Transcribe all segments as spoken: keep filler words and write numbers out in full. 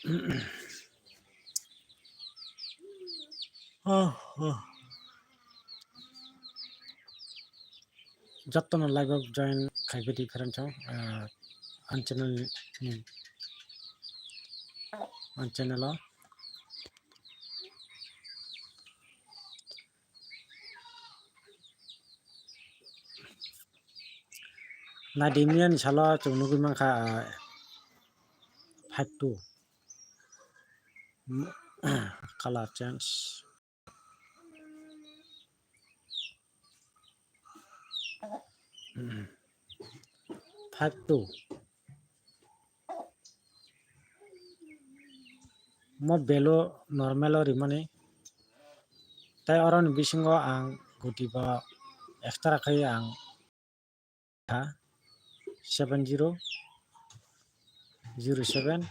Oh, oh. Jotono live o join khaibidi friends o, ah, an channel ni, an channel o. Naidi miyan salo chwng nugwi mankha, ah, five two. Color change. Five two. Mo value normal o rimani. Tai oroni bisingo ang guti bo extra khai ang ha seven zero zero seven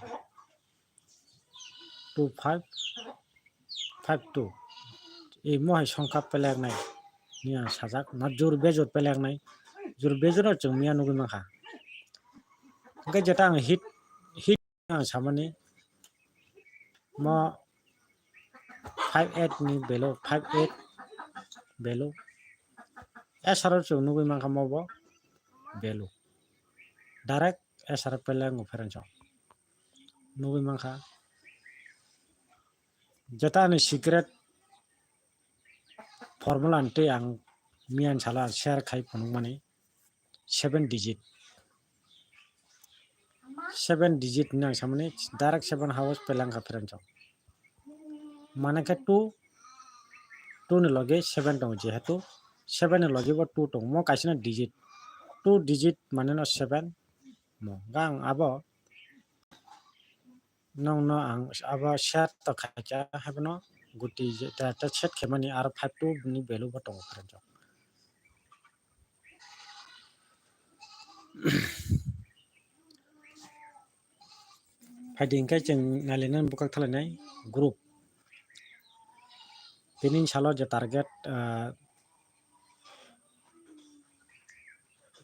two five five two. Ei mo hai songkha pelek nai ni ang sajak, na jur bejur pelek nai, jur bejur no chwng miya nugwi mankha. Hwnkhe jeta ang hit, hit ang samani mo five eight ni value, five eight value. S R o chwng nugwi mankha mo bo value. Direct S R pelek ngo friends o. Nugwi mankha. Jeta ani secret formula ni tei ang miyan salo share khai phunukmani seven digit. Seven digit ni ang samani direct seven house pelek wngkha friends o. Mane khe two, two ni logi seven tongo, jehetu seven ni logi bo two tongo, mo kaisa no digit, two digit mane no seven mo. Gang abo nongno ang abo share to khaikha, haiphano guti je ta, ta set khaimani aro five two ni value bo tongo friends o. Phaidi hwnkhe chwng nailainani bwkhak thalainai group. Tini salo je target, ah,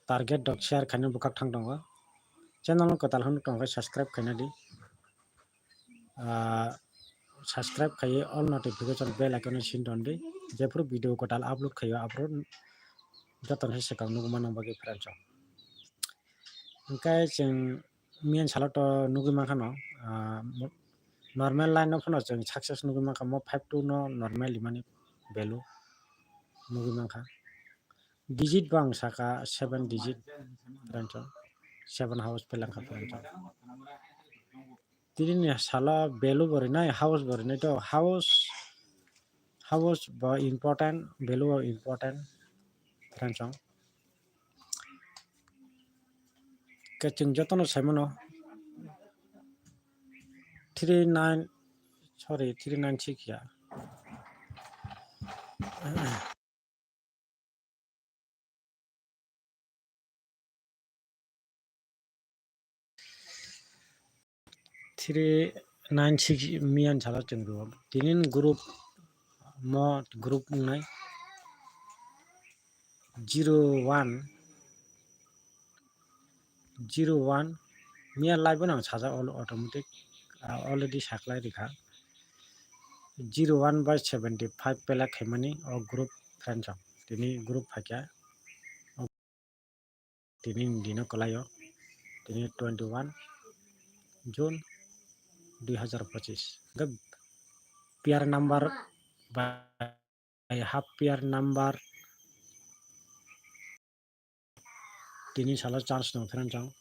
target rok share khaina bwkhak thang tongo. Channel no kwtal hwnwi tongkhe subscribe khaina di. Ah, subscribe khaiwi all notification bell icon no sin tondi. Jephuru video kwtal upload khaio aphuru jotono se swkang nukmano bagwi friends o. Hwnkhe chwng miyan salo to nugwi mankha no, ah, mo-, normal line no phano chwng success nugwi mankha, mo five two no normal rimani value nugwi mankha. Digit bo ang saka seven digit friends o, seven house pelangkha friends o. Tini ni salo value bo rinai, house bo rinai to, house, house bo important, value bo important friends o. Khe chwng jotono saimano three nine, sorry, three nine six ya. Three nine six miyan salo chwng rwo. Tinin group mo group wngnai zero one, zero one miya live no ang sajak al-, automatic, ah, already saklai rikha. Zero one by seventy five pelak khaimani o group friends rok. Tini group phaikha. Tini ni dino kwlaio, tini twenty one June dui hazar pochising. Hwnkhe pair number by half pair number tini salo chance no friends rok.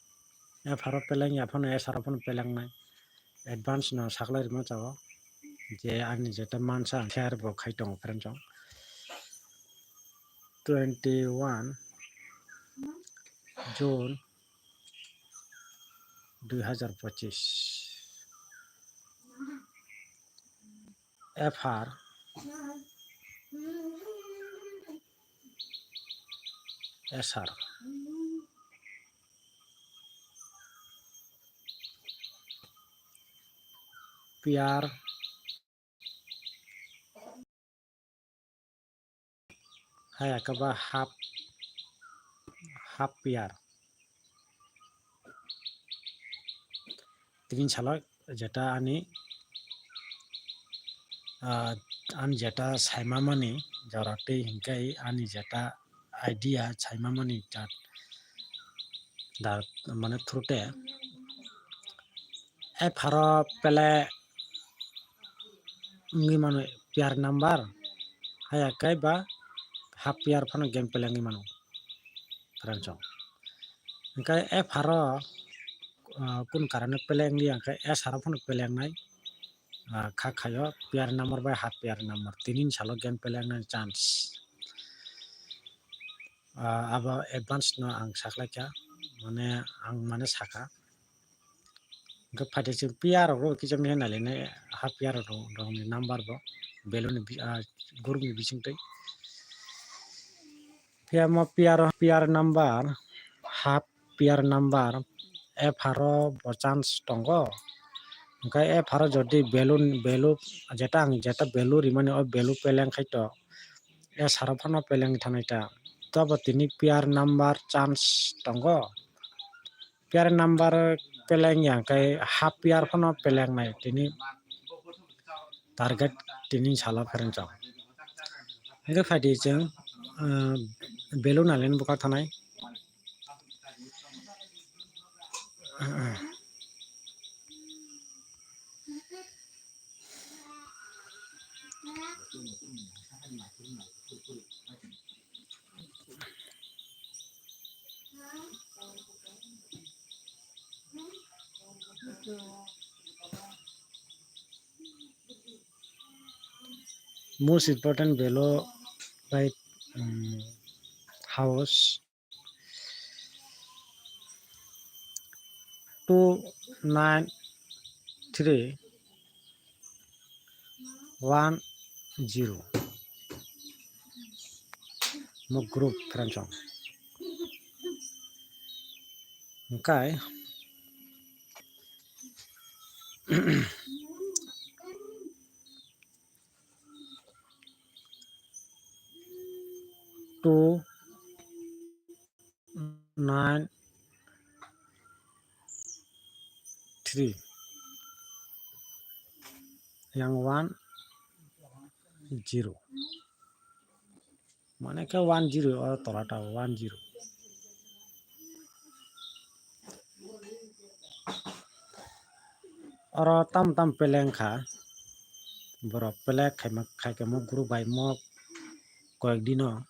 F R o peleng ya phano S R o phano peleng nai. Advance no saklai rima chao. Je ani jeta mansa ang share bo khai tongo friends rok. Twenty one June dui hazar pochising. F R S R. Pair hai aka ba half, half pair. Tini salo jeta ani, ah, ani jeta saimamani jora tei hinkhe ani jeta idea saimamani jat da mane through te. E pharo pele wngwi mano pair number, haya khe ba half pair phano game pele wngwi mano, friends rok. Hinkhe e pharo, ah, kun karane pele wngya hinkhe e saro phano pele wngnai, ah, kha khayo pair number bai half pair number tini ni salo game pele wngnai chance. Ah, abo advance no ang saklaikha, mane ang mane sakha. Hinkhe phaidi chwng pair rok kisa misa nailainai, half pair rok, rokni number bo value ni bi-, ah, group ni bisingtwi. Phiya mo pair, pair number, half pair number, e pharo bo chance tongo. Hinkhe e pharo jodi value, value jeta ang jeta value rimani o value pele wngkhaito, e saro phano pele wngwi thanai ta. Tobo tini pair number chance tongo. Pair number pele wngya hinkhe half pair phano pele wngnai tini target tini salo, friends rok. Hinkhe phaidi chwng, ah, value nailainai bwkha thanai. Most important value by, um, house two nine three one zero. Mo group, friends rok. Hinkhe two nine three yang one zero. Mane khe one zero o tola ta one zero. Oro tam tam pele wngkha, borok pele khaima, khaikhe mo group bai mo koyek dino,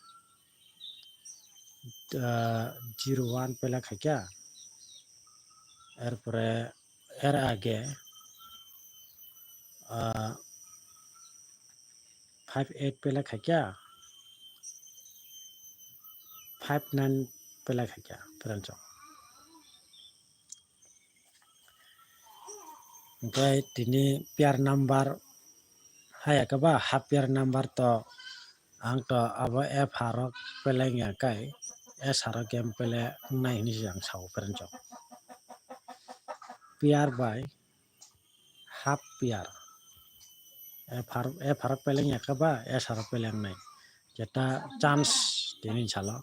ah, zero one pele khaikha, erpore er age, ah, five eight pele khaikha, five nine pele khaikha, friends rok. Hinkhe tini pair number haya khe ba half pair number to ang to abo e pharo pele wngya khe e saro game pele wngnai hinwi se ang sao, friends rok. Pair bai half pair. E phar-, e pharo pele wngya khe ba e saro pele wngnai. Jeta chance tini salo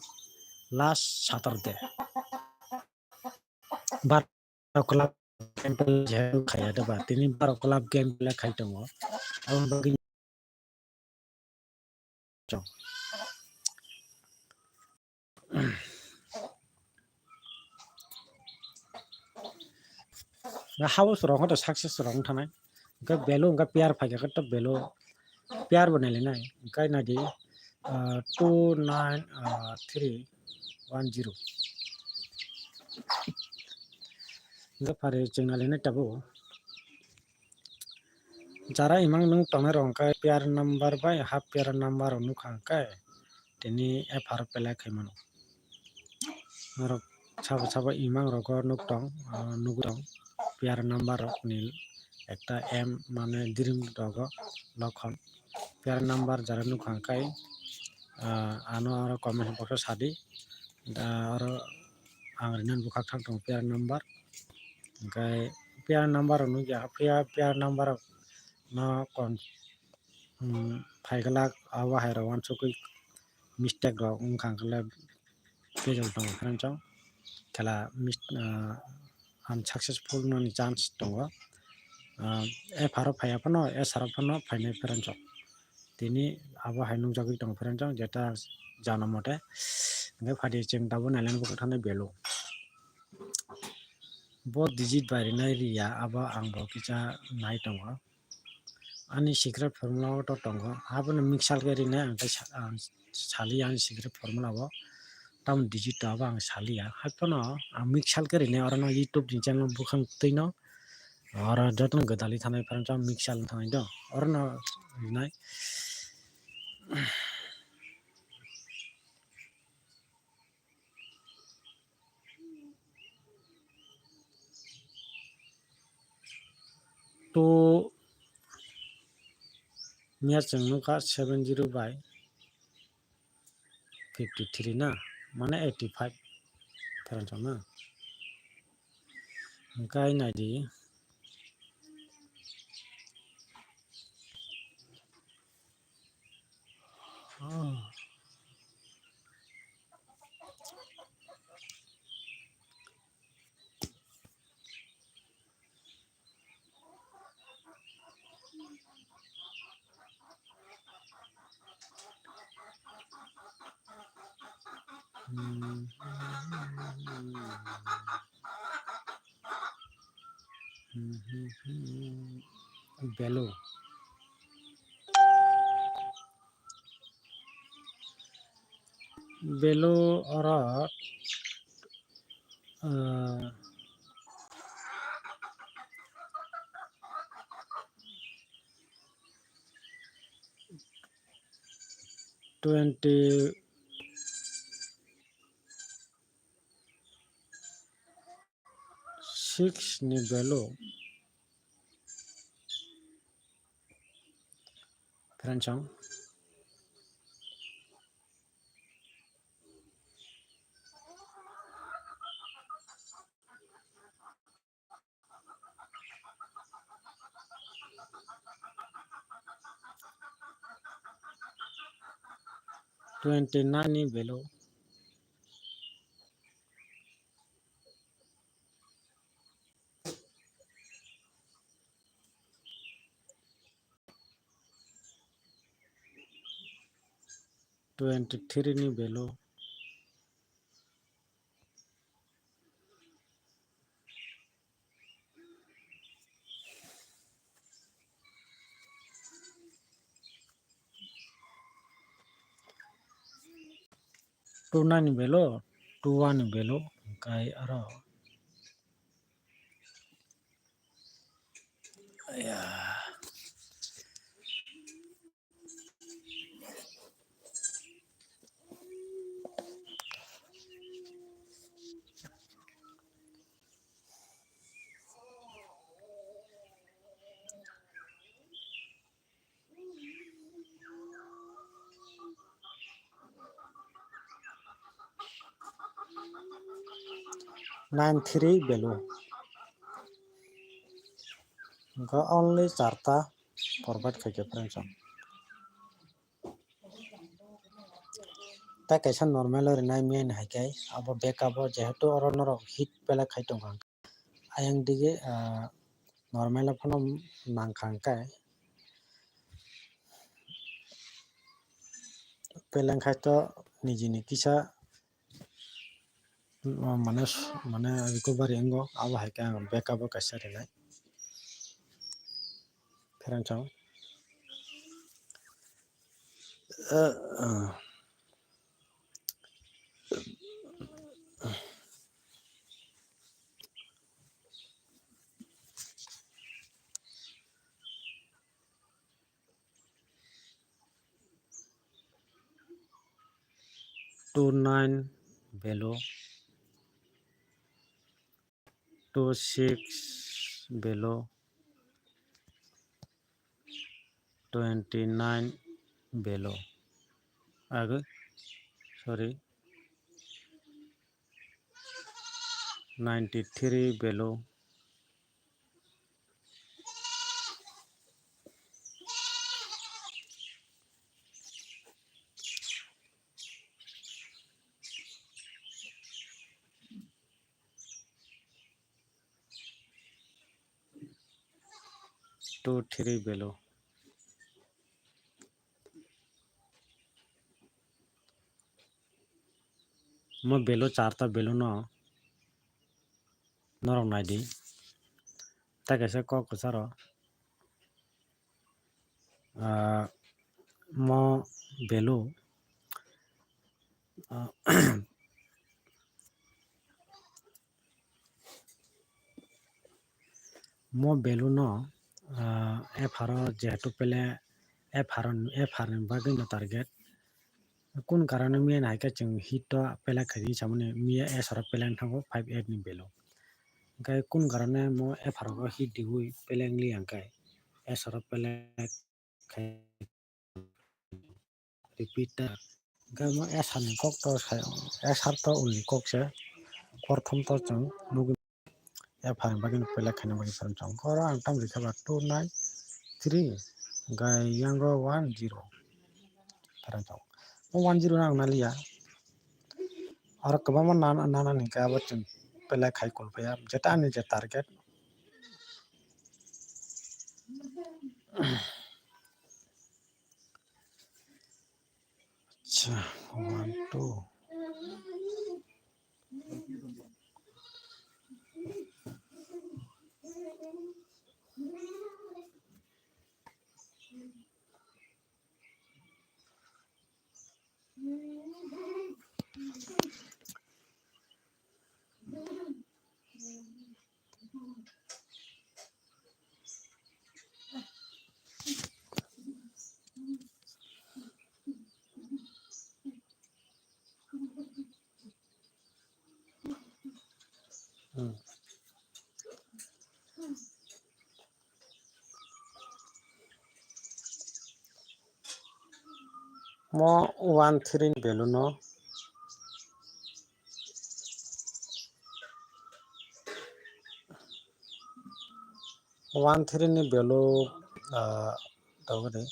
last Saturday. Baro club game pele jehetu khaiya de ba, tini baro club game pele khai tongo. Aboni bagwi Nga house rok hoto success rok wng thanai. Hwnkhe value hwnkhe pair phaikha khe to value pair bo nailainai. Hwnkhe naidi, ah, two nine, ah, three one zero. Hwnkhe phari chwng nailainai tabuk. Jara imang nung tongnai rok hwnkhe pair number bai half pair number rok nukha hwnkhe tini F R pele khai mano. Norok sabo sabo imang rogo nuk tong, ah, nugwi tong pair number rok ni ekta M mane dream rogo lokhon pair number jara nukha hwnkhe, ah, ano aro comment box o sadi, ah, oro ang rinani bwkhak thang tongo pair number. Hwnkhe pair number rok nukya, pair, pair number rok no kon, um, phaiglak abo hai rok uansukgwi mistake rok wngkha hwnkhe bejal tongo, friends rok. Khela mis-, ah, unsuccessful nani chance tongo. ah, F R o phaiya phano, S R o phano phainai pherensok. Tini abo hai nukjagwi tongo pherensok, jeta jana mote. Hwnkhe phadi chwng tabuk nailaina bwkhak thani value. Bo digit bai rinai riya, abo ang bo kisa nai tongo. Ani secret formula o to tongo, abono mixal khe rinai ang tei sa-, ang saliya ani secret formula o, tamo digit to abo ang saliya. Haiphano ang mixal khe rinai, orono YouTube ni channel bwkhang twino, oro jotono gwdalwi thanai pherensok mixal thanai do, orono rinai. To miya chwng nukha seven zero by fifty three na, mane eighty five pherensok na. Hwnkhe naidi. Value. Value oro, ah, twenty six ni value pherensok. Twenty nine ni value. Twenty three ni value. Two nine ni value, two one ni value, hwnkhe aro. Aya. Nine three value. Hwnkhe only charta provide khaikhe pherensok. Tei kaisa normal o rinai miya ni hai khe abo backup o jehetu oro norok hit belai khai tongkha. Ayang dige, ah, normal o phano nangkha hwnkhe beleng khai to nijini kisa, ah, mane, mane recovery wngo, abo hai khe ang backup o kaisa rinai pherensok. Two nine value. Two six value, twenty nine value, age, sorry, ninety three value. two, three value. Mo value charta value no norok naidi. Ta kaisa kok kwcharo, ah, mo value, ah, mo value no, ah, F R o jehetu pele F R, F R ni bagwi no target. Kun karone miya hai khe chwng hit to pele khai di samani miya S R o pele thango five eight ni value. Hwnkhe kun karone mo F R o hit diwi pele wngli hwnkhe S R o pele khai repeat ta. Hwnkhe mo S R ni kok to sai, S R to ulni kok se, prothom to chwng nugwi F R ni bagwi pele khaina bagwi pherang chwng. Oro ang tam rikha ba two nine three, hwnkhe yango one zero pherang chwng. O one zero no ang naliya. Oro kwbangma nana, nana ni hwnkhe abo chwng pele khai kulpaya. Jeta ani je target. Acha, one, two. Hmm. Mo one three ni value no, one three ni value, ah, tabuk de,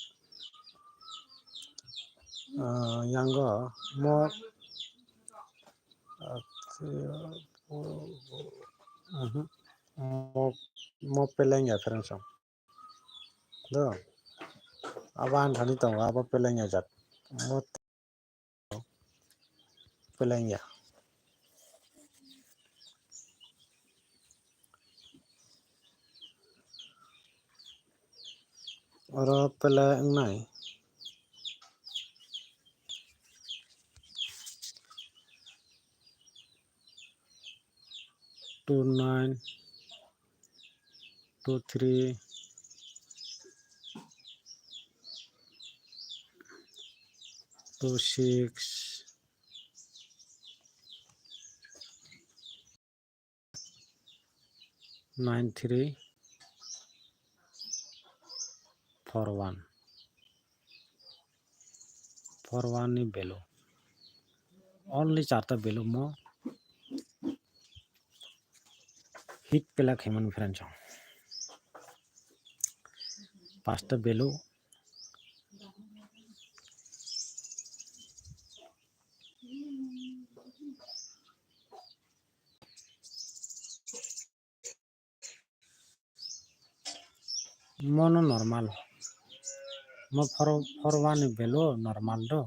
ah, yango mo, ah, mo, mo peleng ya pherang chwng. Do. Abo ani thani tongo, abo peleng ya jak. Mo peleng ya. Oro pele wngnai. Two nine, two three, two six, nine three, four one. Four one ni value. Only charta value mo hit pela khaimani pherang chwng. Pasta value. Mono normal. Mo four, four one ni value normal do.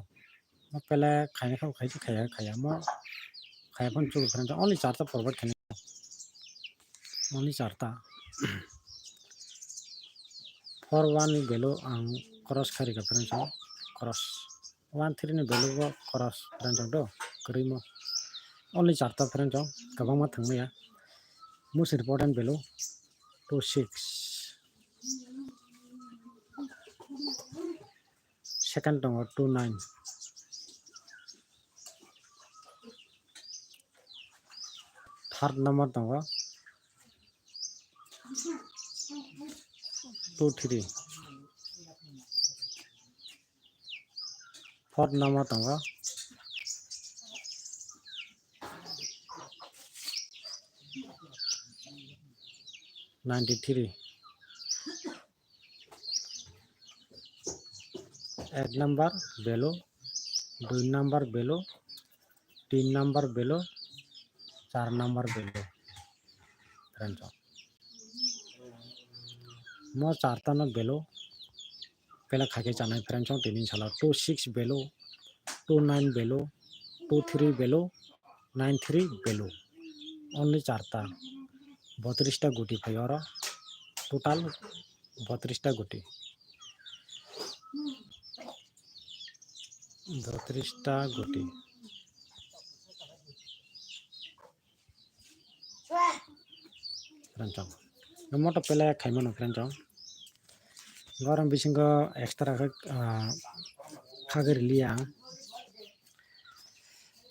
Mo pele khaina kha khai khaya khaya mo khaya phone chuku pherang only charta forward khaina. Only charta. Four one ni value ang cross kharika pherang chwng cross. One three ni value bo cross pherang chwng do kwrwi mo. Only charta pherang chwng kwbangma thwngmaya. Most important value two six. Second tongo two nine. Third number tongo two three. Fourth number tongo ninety three. Ek number value, dui number value, tin number value, char number value. Pherang chwng. Mo charta no value pela khaikhe chanai friends song tini salo two six value, two nine value, two three value, nine three value. Only charta. Botris ta guti phai oro. Total botris ta guti. Botris ta guti. Friends song. Mo to pela khaimano friends song. Gorom bisingo extra khe, ah, khagwi rwliya ang.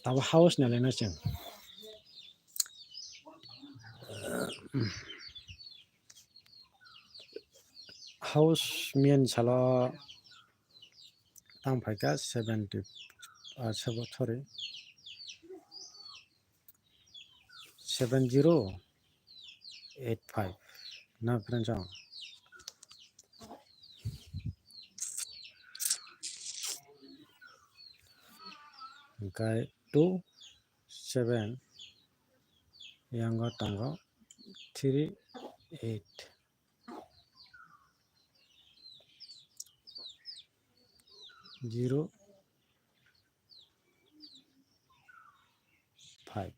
Tabo house ni lena chwng. House miyan salo tang phaikha seventy, ah, sabo, sorry. Seven zero eight five. Na friends song. Hingkai two seven yango tongo three eight zero five.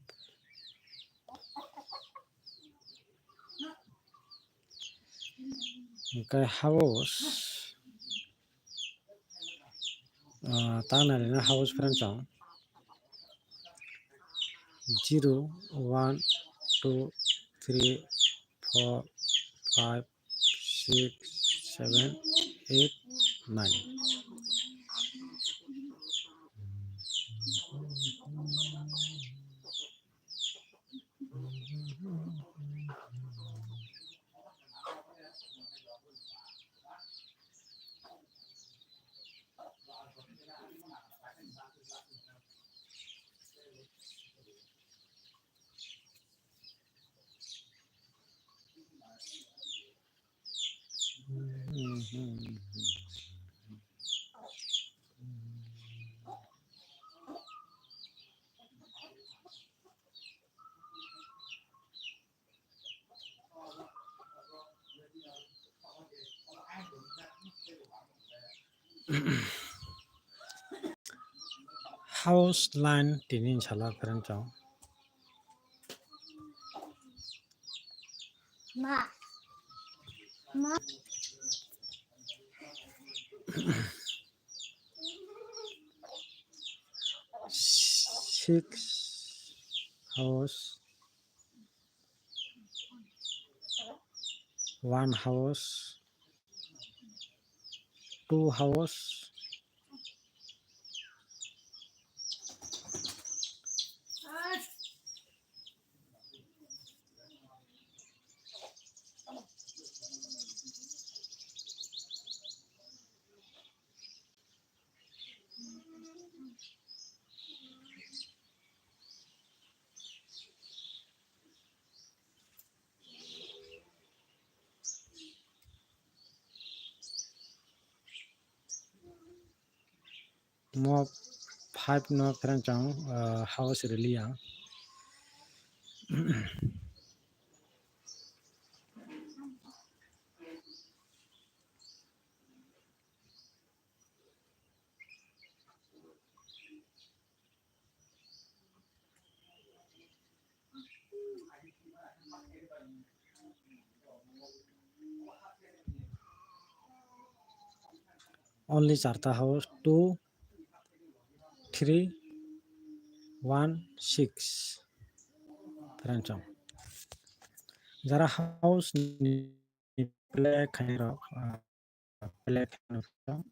Hingkai house, ah, tang nai rina house friends song. Zero, one, two, three, four, five, six, seven, eight, nine. House line tini sala friends song. Ma. Ma. Six house. One house, two house. Mo five no friends song, ah, house rwliya. Only charta house, two, three, one, six. Friends song. Jara house ni play khairok, ah, play khairok.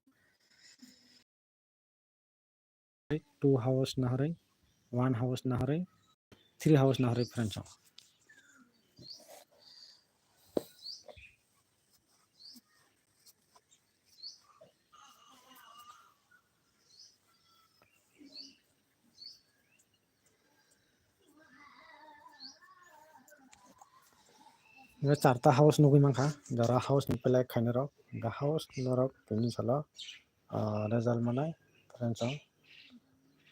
Two house nahari, one house nahari, three house nahari friends song. Hingke charta house nugui mankha, jora house ni play khainai rok, hingke house norok tini salo, ah, result manai friends song.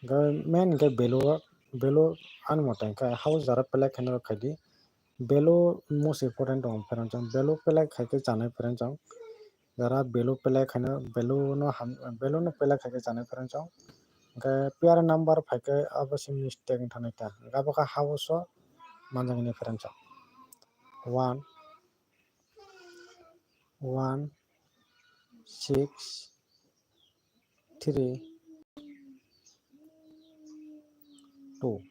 Hingke main hingke value, value ani mote hingke house jora play khainai rok khaidi, Value most important tongo friends, value play khaikhe chanai friends. Jara value play khaina, value no ham, value no play khaikhe chanai friends. Hwnkhe pair number phaikhe abo se mistake wngthanai ta. Hwnkhe abo khe house o manjaknai friends. One, one, six, three, two.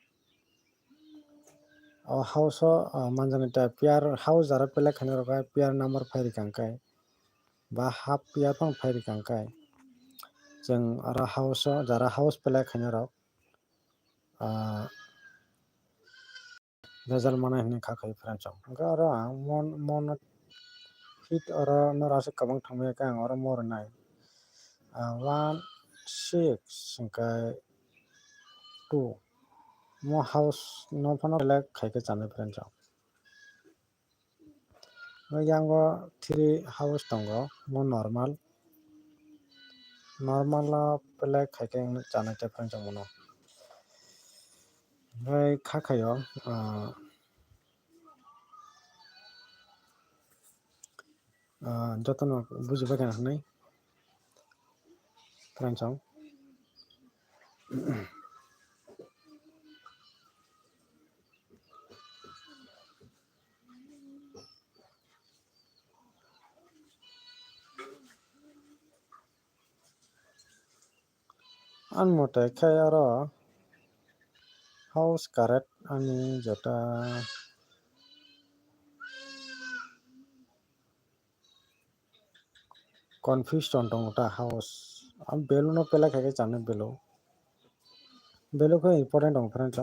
O house o, ah, manjaknai ta pair house jara play khaina rok pair number phai rikha hwnkhe ba half pair phano phai rikha hwnkhe chwng oro house o jara house play khaina rok, ah, result manai hinwi kha khai friends. Hwnkhe oro ang mon, mon hit oro noro aswk kwbang thangmaya khe ang oro mo rwnai. Ah, one six hwnkhe two. Mo house no phano select khaikhe chanai friends. Yango three house tongo, mo normal. Normal o play khaikhe chanai ta friends mono. Hwnkhe kha khaio, ah, ah, jotono bujibaikha hinwi friends. Ani mote khe oro house correct ani jeta confusion tongo ta house. Am value no play khaikhe chanai value. Value khe important tongo friends.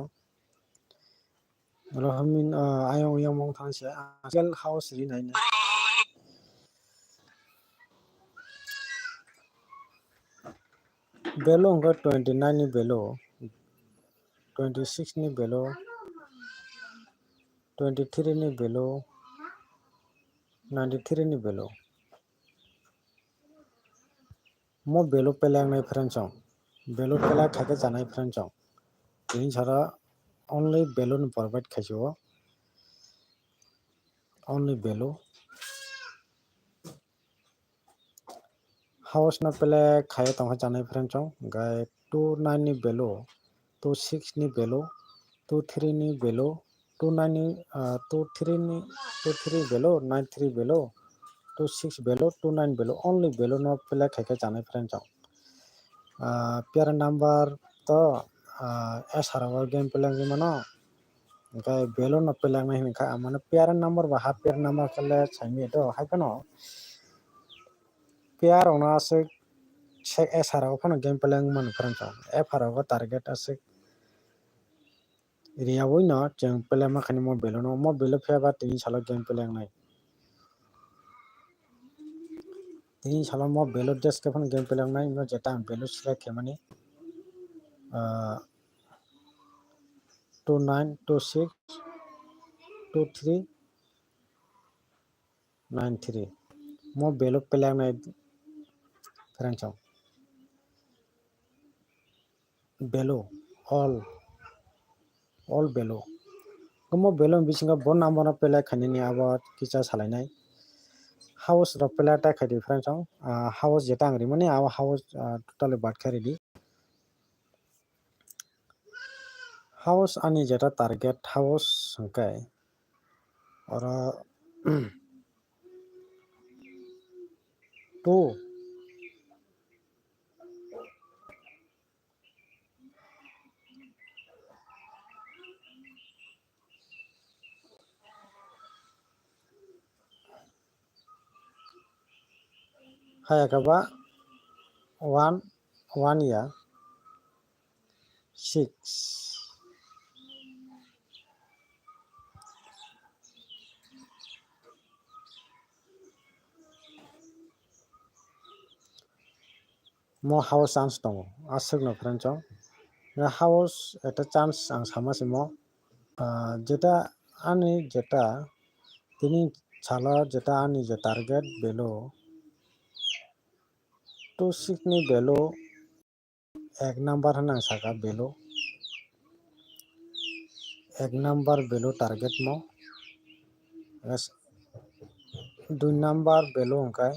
Oro hamin, ah, ayang uyang mong thang se, ah, house ri nai nai. Value hwnkhe twenty nine ni value, twenty six ni value, twenty three ni value, ninety three ni value. Mo value play wngnai friends chong. Value play khaikhe chanai friends chong. Tini sara only value ni provide khaisio. Only value. House no play khaiwi tongkha chanai friends chong. Gai two nine ni value, two six ni value, two three ni value, two nine ni, ah, two three ni, two three value, nine three value, two six value, two nine value, only value no play khaikhe chanai friends chong. Ah, pair number to, ah, S R o game play wngwi mano. Hwnkhe value no play wngnai hwnkha, mane pair number ba half pair number khe le saimanya do, hai phano pair rokno aswk se S R o phano game play wngmani friends chong. F R o target aswk riyaui no chwng play ma khainai mo value no, mo value phiya ba tini salo game play wngnai. Tini salo mo value des khe phano game play wngnai, no jeta ang value select khaimani, ah, two nine, two six, two three, nine three. Mo value play wngnai friends chong. Value, all, all value. Omo value ni bisingo bo number no play khainani abo kisa salainai. House rok play ta khaidi friends chong. Ah, house jeta ang rimani abo house, ah, totally bad khe ridi. House ani jeta target house hwnkhe oro two. Hayakhe ba one, one ya six. Mo house chance tongo, aswkno friends chong. House ekta chance ang sama simo, ah, jeta ani jeta tini salo jeta ani je target value two six ni value ek number hwnwi ang sakha value, ek number value target mo. Dui number value hwnkhe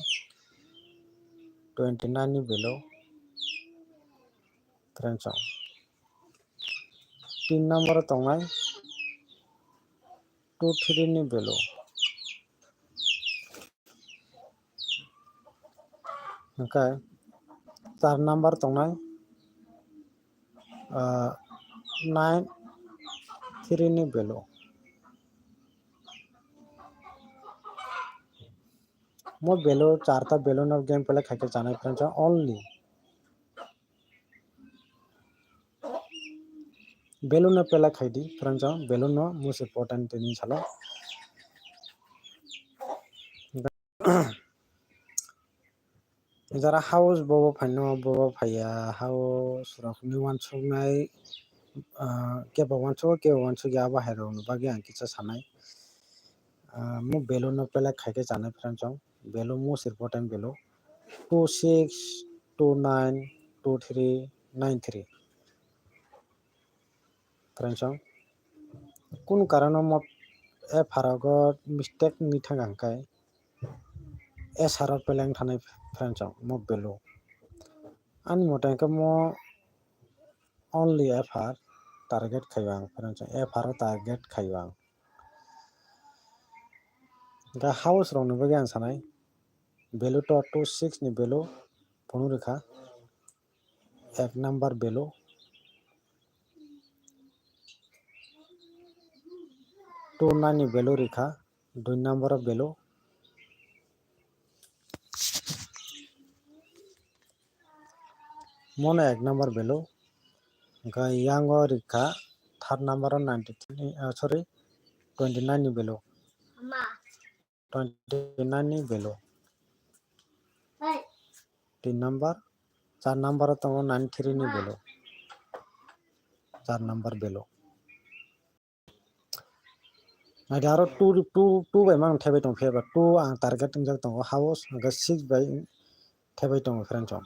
twenty nine ni value, friends. Tin number o tongnai two three ni value. Hwnkhe char number tongnai, ah, nine three ni value. Mo value, charta value no game play khaikhe chanai, friends, only. Value no play khaidi, friends, value no most important tini salo. Jara house bobo phaino, bobo phaiya, house rokni uansuknai, ah, kebo uansukgo, kebo uansukya, abo hai rokni bagwi ang kisa sanai. Ah, mo value no play khaikhe chanai, friends, value most important value two six two nine two three nine three. Friends, kunu karano mo F R o go mistake wngwi thangkha hwnkhe S R o play wng thanai, friends, mo value. Ani mote hwnkhe mo only F R target khaio ang, friends, F R o target khaio ang. Hwnkhe house rokni bagwi ang sanai, value to two six ni value phunuk rwkha, ek number value, two nine ni value rwkha, dui number o value. Mono ek number value. Hwnkhe yango rikha third number o ninety three, ah, sorry, twenty nine ni value. Twenty nine ni value. Tin number, char number o tongo nine three ni value. Char number value. Naidi aro two, two, two bai mang thaibai tong phiya ba two ang target wngjak tongo house, hwnkhe six bai thaibai tongo, friends, o.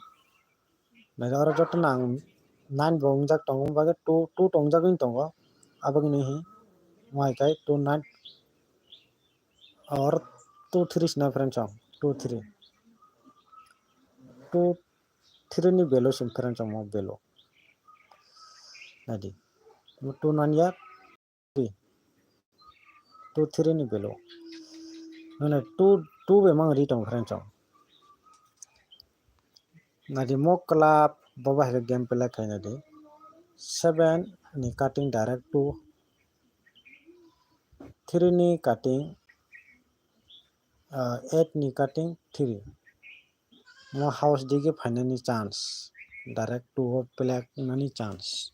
Naidi aro jotono ang nine bo wngjak tongo, bagwi two, two tongjagwi tongo, aboni hi wngkha two nine or two three sina, friends, o, two three. Two three ni value sim, friends, o, mo value. Naidi. Mo two nine ya, two three ni value. Mane two, two bai mang ri tong, friends, o. Naidi mo club bo bahai game play khai naidi. Seven ni cutting direct two. Three ni cutting, ah, eight ni cutting three. Mo house digi phainani chance. Direct two o play nani chance.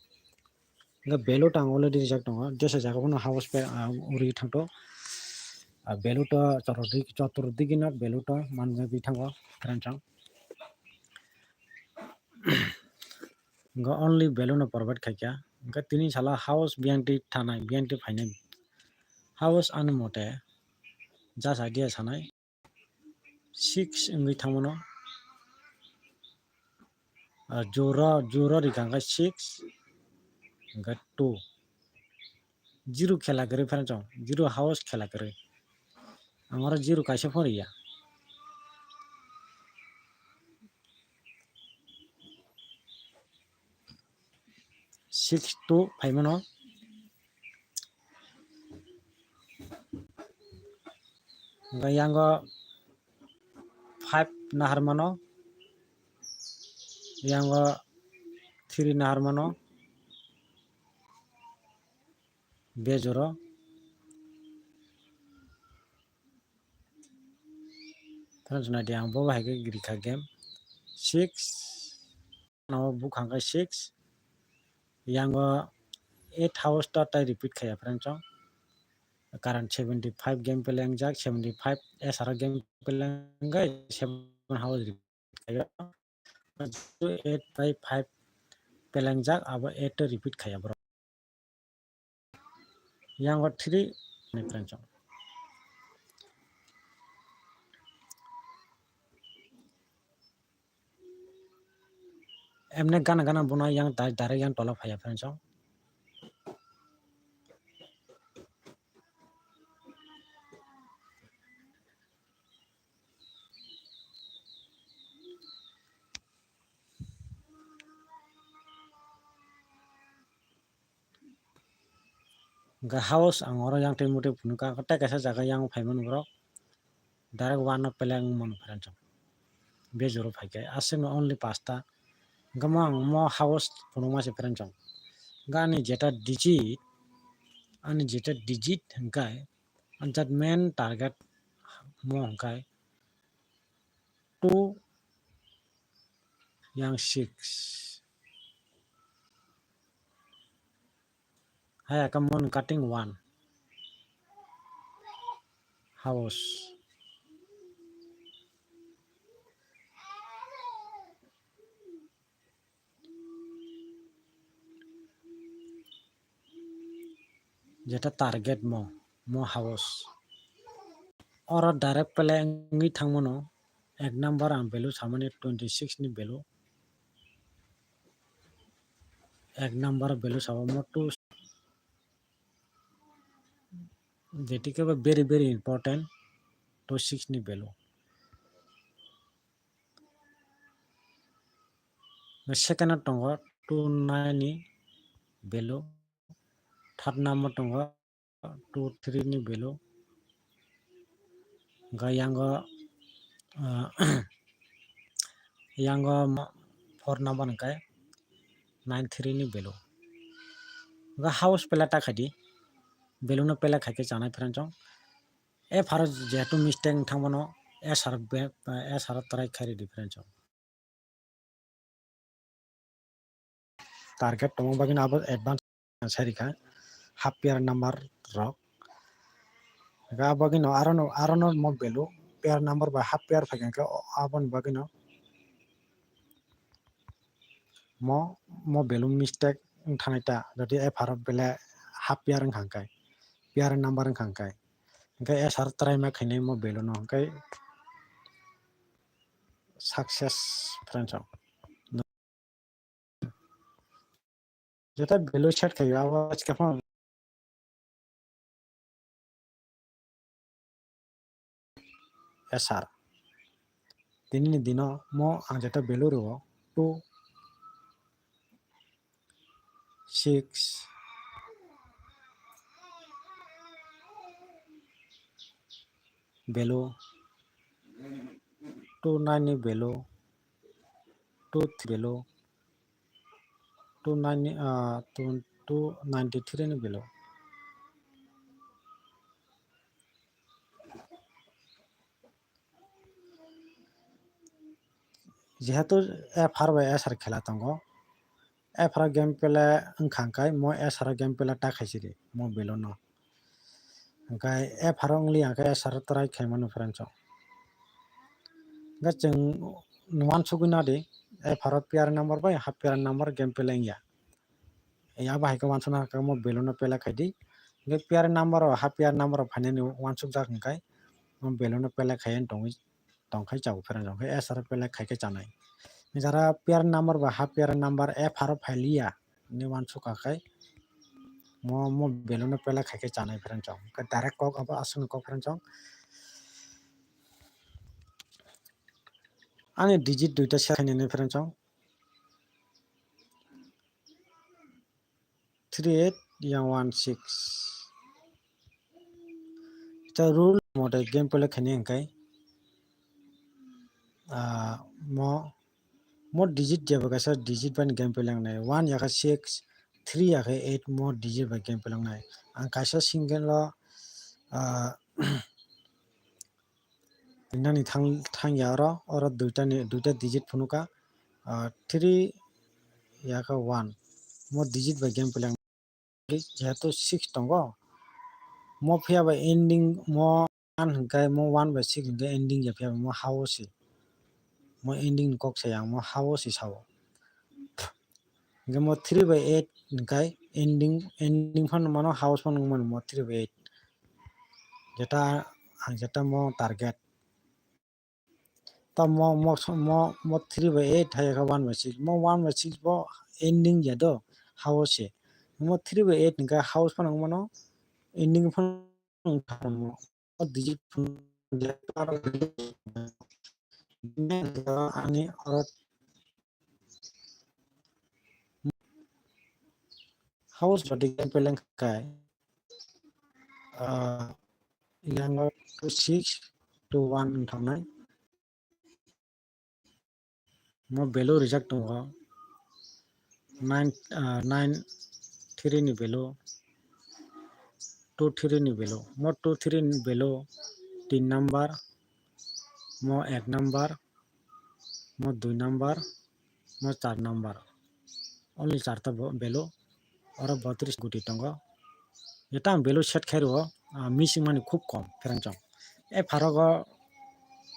Hwnkhe value to ang already rijak tongo. Jesa jaga bono house pe, ah, uri thangto. Ah, value to chotor digi, chotor digi no value to manjagwi thango, friends, o. Hwnkhe only value no provide khaikha. Hwnkhe tini salo house biyangtwi thanai, biyangtwi phainai. House ani mote just idea sanai. Six wngwi thangmano. Ah, juro, juro rikha hwnkhe six, hwnkhe two. Zero khela kwrwi, friends, o, zero house khela kwrwi. Ang oro zero kaisa phano riya. Six two phaimano. Hwnkhe yango five naharmano, yango three naharmano, bejoro. Friends, naidi ang bo bahai khe rikha game six. Ano bukhang khe six. Yango eight house ta tai repeat khaya, friends, o. Karon seventy five game play wngjak, seventy five S R game play wngkhe seven house repeat khaya. Eight by five play wngjak, abo eight to repeat khaya bro. Yango three ni, friends, o. Emne gana gana bono yang da-, direct yang tola phaiya, friends, o. Hwnkhe house ang oro yang twi mutwi phunukha, tei kaisa jaga yang phaimani borok direct one no play wngmano friends chong. Bejoro phaikhe aswkno only pasta. Hwnkhe mo ang mo house phunukma se friends chong. Hwnkhe ani jeta digit, ani jeta digit hwnkhe, ang jat main target mo hwnkhe two yang six. Hai aka mon cutting one. House. Jeta target mo, mo house. Oro direct play wngwi thangmano, ek number ang value samani twenty six ni value. Ek number value samo mo two. Jeti khe ba very, very important, two six ni value. Second o tongo two nine ni value, third number tongo two three ni value, hwnkhe yango, ah, yango ma-, four number hwnkhe nine three ni value. Hwnkhe house pela ta khaidi, value no pela khaikhe chanai friends chong. F R jehetu mistake wng thangmano, S R be-, S R try khairi di friends chong. Target tongma bagwino abo advance sai rikha, half pair number rok. Hwnkhe abo bagwino arono, arono mo value pair number ba half pair phaikha hwnkhe aboni bagwino mo, mo value mistake wng thanai ta, jodi F R o bele half pair wngkha hwnkhe, pair number wngkha hwnkhe, hwnkhe S R try ma khainai mo value no hwnkhe success friends chong. Jeta value set khayo abo aske phone S R. Tini ni dino mo ang jeta value rwo two six value, two nine ni value, two three value, two nine ni, ah, two, two ninety three ni value. Jehetu F R bai S R khela tongo, F R game play wngkha hwnkhe mo S R game play ta khaisidi mo value no. Hwnkhe F R wngli hwnkhe S R try khaimano friends chong. Hwnkhe chwng uansugwi nadi F R pair number bai half pair number game play wngya. Abo hai khe uansukna hwnkhe mo value no pela khaidi. Hwnkhe pair number o, half pair number o phainani uansukjak hwnkhe mo value no pela khaiya tongwi tongkhai chao friends chong khe S R pela khaikhe chanai. Jara pair number ba half pair number F R o phailiya ni uansukha khai mo, mo value no pela khaikhe chanai friends chong. Khe direct kok abo aswkni kok friends chong. Ani digit duita se khainani friends chong. Three eight yang one six. Ta rule mote game play khaini hwnkhe, ah, mo, mo digit jeba kaisa digit bai game play wngnai. One yakha six, three yakha eight mo digit bai game play wngnai. Ang kaisa single o, ah, Nani thang, thangya oro, oro duitani, duita digit phunukha, ah, three yakha one. Mo digit bai game play jehetu six tongo. Mo phiya bai ending mo one hwnkhe, mo one bai six hwnkhe ending ya phiya bai mo ha o si. Mo ending ni kok saya, mo ha o si sao. Hwnkhe mo three by eight hwnkhe ending, ending phano mano, house phano wngmano mo three by eight. Jeta ang jeta mo target. Ta mo, mo, mo, mo three by eight hai khe one by six. Mo one by six bo ending ya do, house se. Mo three by eight hwnkhe house phano wngmano, ending phano wngkha mo. O digit phano ani oro house body game peleng kai. ah, yango two six two one wng thangnai. Mo value rijak tongo nine, ah, nine three ni value, two three ni value. Mo two three ni value tin number, mo ek number, mo dui number, mo char number. Only charta bo-, value. Oro botris guti tongo. Jeta ang value set khai rwo, ah, missing mani khub kom, pherang chong. E pharogo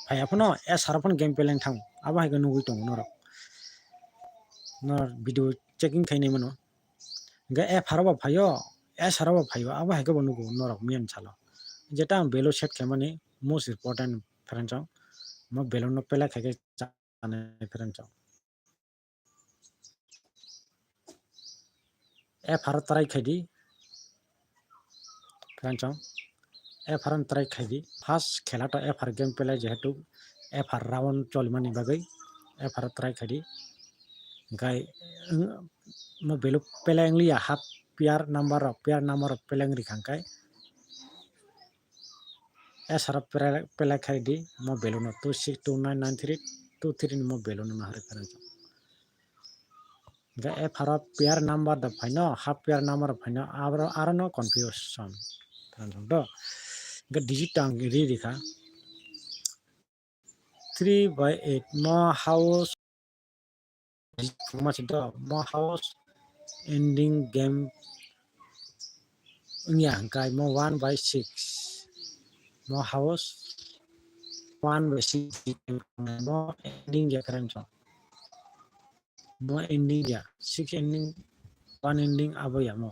phaiya phano, e sara phano game peleng thang. Abo hai khe nugui tongo norok. Norok video checking khainai mano. Hingkhe e pharo bo phaio, e sara bo phaio, abo hai khe bo nugo norok miyan salo. Jeta ang value set khaimani most important, pherang chong. Mo value no pelek khai khe chanai, pherang chong. F R try khai di. Pherang chong. F R try khai di. First khela to F R game play jehetu F R round cholimani bagwi F R try khai di. Hingkhai, mm, mo value play wngliya half pair number rok, pair number rok play wngri khangkhai. S R pele, pele khai di, mo value no two six two nine nine three two three ni mo value no nahari pherang chong. Hingkhe F R o pair number da phaino, half pair number phaino, aro, aro no confusion. Pherang chong do. Hingkhe digit ang ri rikha. Three by eight mo house Phungma si do, mo house ending game wngya hingkhai mo one by six. Mo house one by six mo ending ya karen chong. Mo ending ya, six ending, one ending abo ya mo.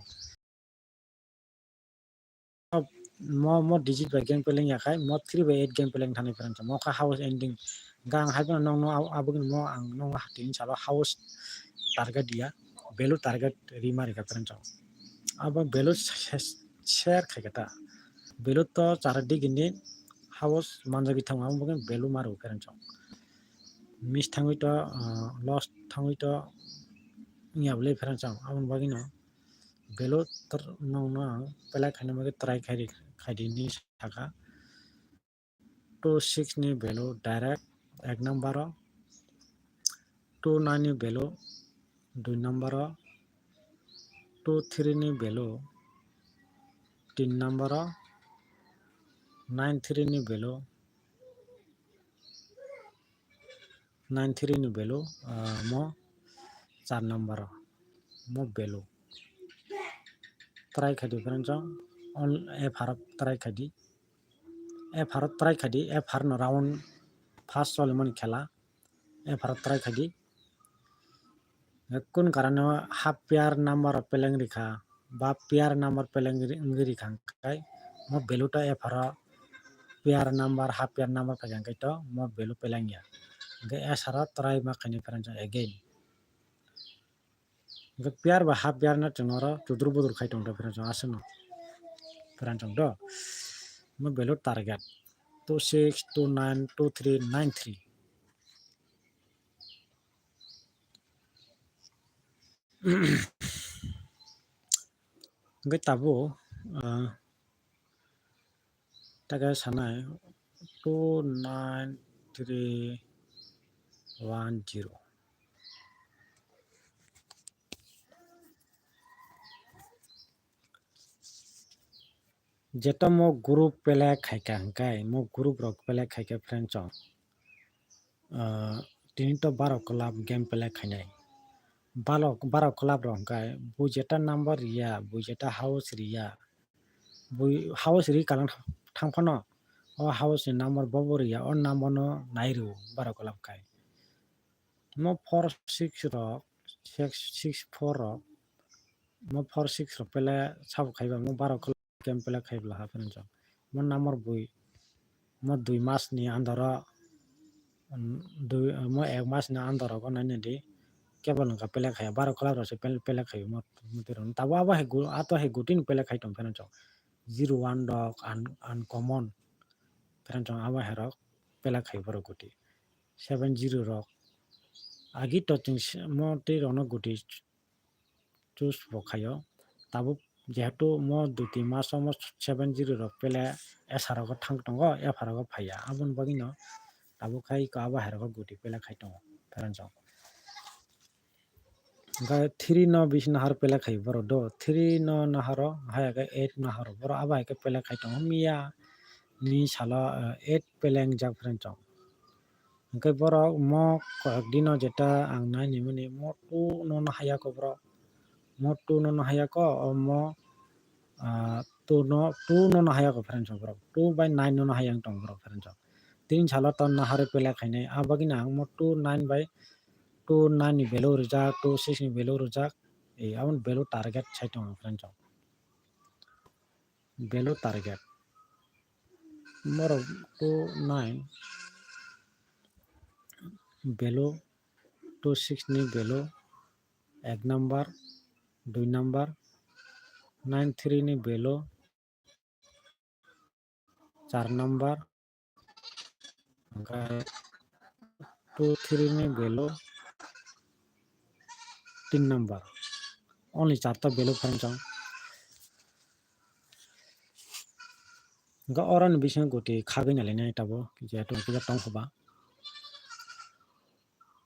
Mo, mo digit by game play ya khai, mo three by eight game play thani pherang chong. Mo kha house ending. Gang hai phano nong no abo, abo gini mo ang nong ha tin salo house target ya, value target ri mari kha pherang chong. Abo value se-, share khai kha ta. Value to char digini house manjagwi thang abo gini value maru pherang chong. Miss thangwi to, ah, loss thangwi to wngya bwlai pherang chong. Aboni bagwi no value tor-, nong no ang play khaina bagwi try khai ri, khai di hinwi saka. Two six ni value direct ek number o, two nine ni value dui number o, two three ni value tin number o, nine three ni value nine three ni value, ah, mo char number o, mo value. Try khai di pherang chong, on F R o try khai di. F R o try khai di, F R no round first solimani khela, F R o try khai di. Kun karano half pair number o play wngri kha, ba pair number play wngri, wngri kha hingkhai mo value to F R o pair number, half pair number phai kha hingkhai to mo value play wngya. Hingkhe S R o try ma khaini pherang chong again. Hingkhe pair ba half pair no chwng oro chudur budur khai tong do pherang chong aswk no. Pherang chong do. Mo value target two six two nine two three nine three. Hingkhe tabuk, ah, taka sanai two nine three one zero. Jeta mo group play khaikha hingkhai, mo group rok play khaikha pherang chong. Ah, tini to baro club game play khainai. Balo-, baro club rok hingkhai, bui jeta number riya, bui jeta house riya, bui house ri kalang thang phano, o house ni number bobo riya, o number no nai rw baro club khai. Mo four six rok, six, six four rok, mo four six rok pele sabo khai ba mo baro club game pele khai bwla ha pherang chong. Mo number bui, mo dui mas ni under o, um, dui, mo ek mas ni under o nai nai di. Kebel wngkha pele khai, baro club rok se pele, pele khai mo, mo twi rok. Tabo abo hai gu-, ato hai guti ni pele khai tong pherang chong. Zero one rok un-, uncommon pherang chong abo hai rok pele khai borok guti. Seven zero rok. Agi to chwng se-, mo twi rok no guti choose bo khaio. Tabuk Jehetu mo duti maso mo seven zero rok pele S R rogo thang tongo, F R rogo phaiya. Aboni bagwino tabuk khai ko abo hai rogo guti pele khai tongo, friends rok. Hwnkhe three no bisi nahar pele khai borok do, three no naharo, hai khe eight naharo, borok abo hai khe pele khai tongo. Miya ni salo, eh, eight pele wngjak, friends rok. Hwnkhe borok mo koyek dino jeta ang nai nimani mo two no nahaya ko borok. Mo two no nahaya ko, o mo, ah, two no, two no nahaya ko, friends rok, borok. Two bai nine no nahaya wng tongo borok, friends rok. Tin salo to naharwi pele khainai. Abagino ang mo two nine bai two nine ni value rijak, two six ni value rijak. E, aboni value target sai tongo, friends rok. Value target. Borok two nine value, two six ni value ek number, dui number, nine three ni value char number, hwnkhe two three ni value tin number. Only charta value, friends rok. Hwnkhe oroni bisingo guti khagwi nalainai tabuk, jehetu kisa tongkha ba.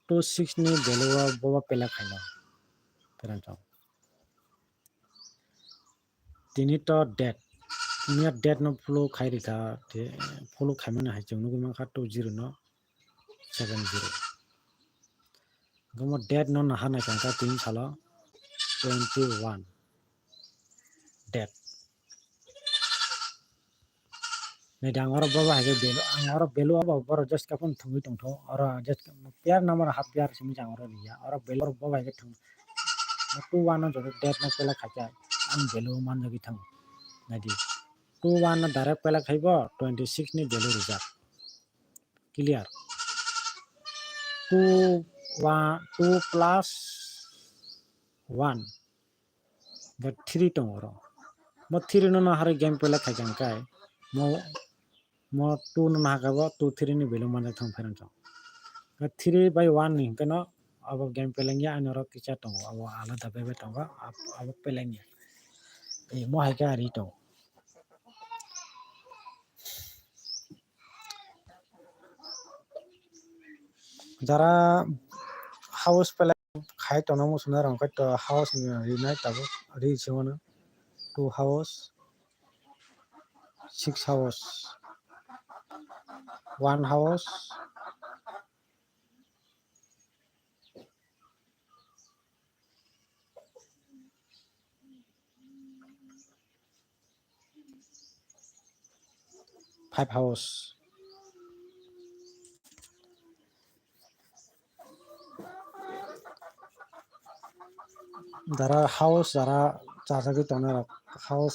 Two six ni value o bobo pele khaino, friends rok. Tini to date, miya date no follow khai rikha, follow khaimani hai chwng nugwi mankha two zero no seven zero. Hwnkhe mo date no naha nai tongkha tini salo twenty one date. Nai da ang oro bobo hai khe value, ang oro value abo borok just khe phano thwngwi tongtho. Oro just pair number half pair simi jang oro riya. Oro value oro bobo hai khe thwng. Two one no joto date no pele khaikha ang value manjagwi thango. Naidi. Two one no direct pele khaibo twenty six ni value rijak. Clear. Two one, two plus one. Hwnkhe three tongo oro. Mo three no naharwi game pele khaikha hwnkhe mo, mo two no nahakha bo two three ni value manjak thang, friends rok. Hwnkhe three bai one ni hwnkhe no abo game pele wngya, ani oro kisa tongo, abo alada bebe tongo, ab-, abo pele wngya. E, mo hai khe ari tongo. Jara house pele khai tongna muchunai rok khe to house ni rinai tabuk ri se mano. Two house, six house, one house, five house. Dara house, dara chajagwi tongnai rok house